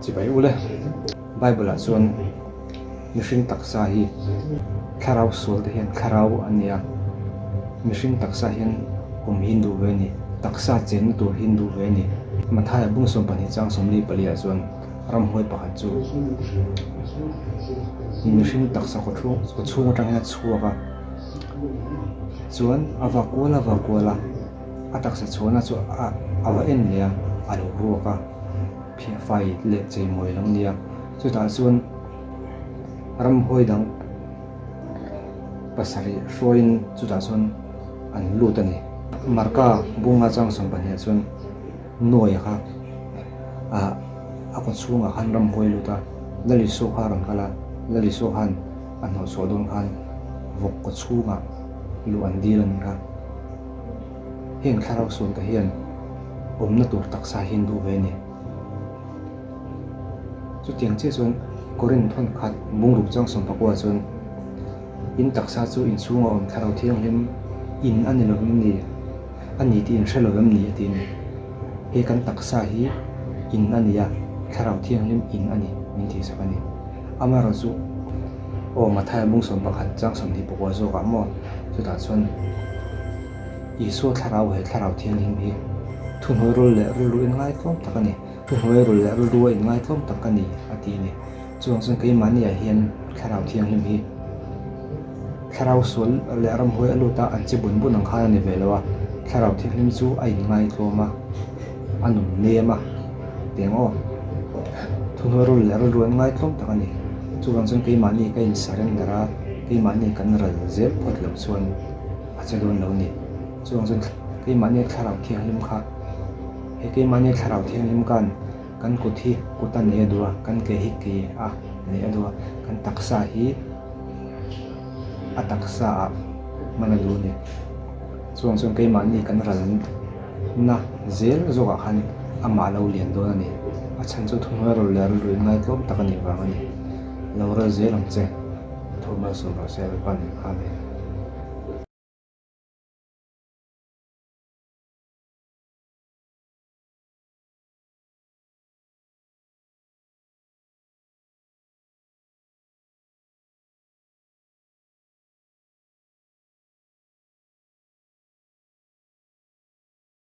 Chibai ule. Bible ah chuan mihring taksa hi thlarau sual te hian thlarau an ni a, mihring taksa hian awm hi an duh ve a ni, taksa chenna tur hi an duh ve a ni. Mathaia bung 12 chang 44 ah chuan ramhuai pakhat chu mihring taksa kaw chhung atang hian a chhuak a, chuan a va kual a va kual a, a taksa chhuahna chu a va en leh a, a lo ruak a. Phiahfai leh cheimawi lo nia. Chutah chuan ramhuai dang pasarih hruaiin chutah chuan an lut a ni. Marka bunga chang 12 ah chuan Nuaia kha ah a kaw chhungah khan ramhuai lut a, Lal Isua kha a rawn kal a, Lal Isua khan a hnawhchhuah dawn khan vawk kaw chhungah luh an dil a ni kha. Heng thlarau sualte hian awmna tur taksa hi an duh ve a ni. Chutiang chiah chuan Korin thawn khat bungruk chang 19 chuan in taksa chu inchhunga awm thlarau thianghlim in a ni lo em ni? A ni tih in hre lo em ni? a ti a ni. He kan taksa hi in a ni a, thlarau thianghlim in a ni min tihsak a ni. Amaherawhchu aw Mathaia bung 11 chang 24 zawkah maw chutah chuan Isua thlarau he thlarau thianghlim hi thuhnuai rul leh rilru inngaitlawm tak a ni. Thuhnuai rul leh rilru a inngaitlawm tak a ni a ti a ni. Chuvang chuan keimahniah hian thlarau thianghlim hi thlarau sual leh ramhuai a lut a, an che bun bun ang khan a ni ve lo a. Thlarau thianghlim chu a inngaitlawm a, a nun nem a tiang aw. Thuhnuai rul leh rilru a inngaitlawm tak a ni. Chuvang chuan keimahni ka in-surrender a, keimahni kan ral zel phawt loh chuan. A che dawn lo ni. Chuang chuan keimahnia thlarau thianghlim kha, he keimahnia thlarau thianghlim khan kan kut hi kut a nei a duh a, kan ke hi ke a nei a duh a, kan taksa hi a taksa ah hman a duh a ni. Chuang chuan keimahni kan ral na zel zawkah khan amah lo lian dawn a ni. A chhan chu thuhnuai rawlh leh rilru inngai tlawm tak a nih vang a ni. Lo ral zel ang che. Thawmhnaw sawm rawh se Lalpan. Amen.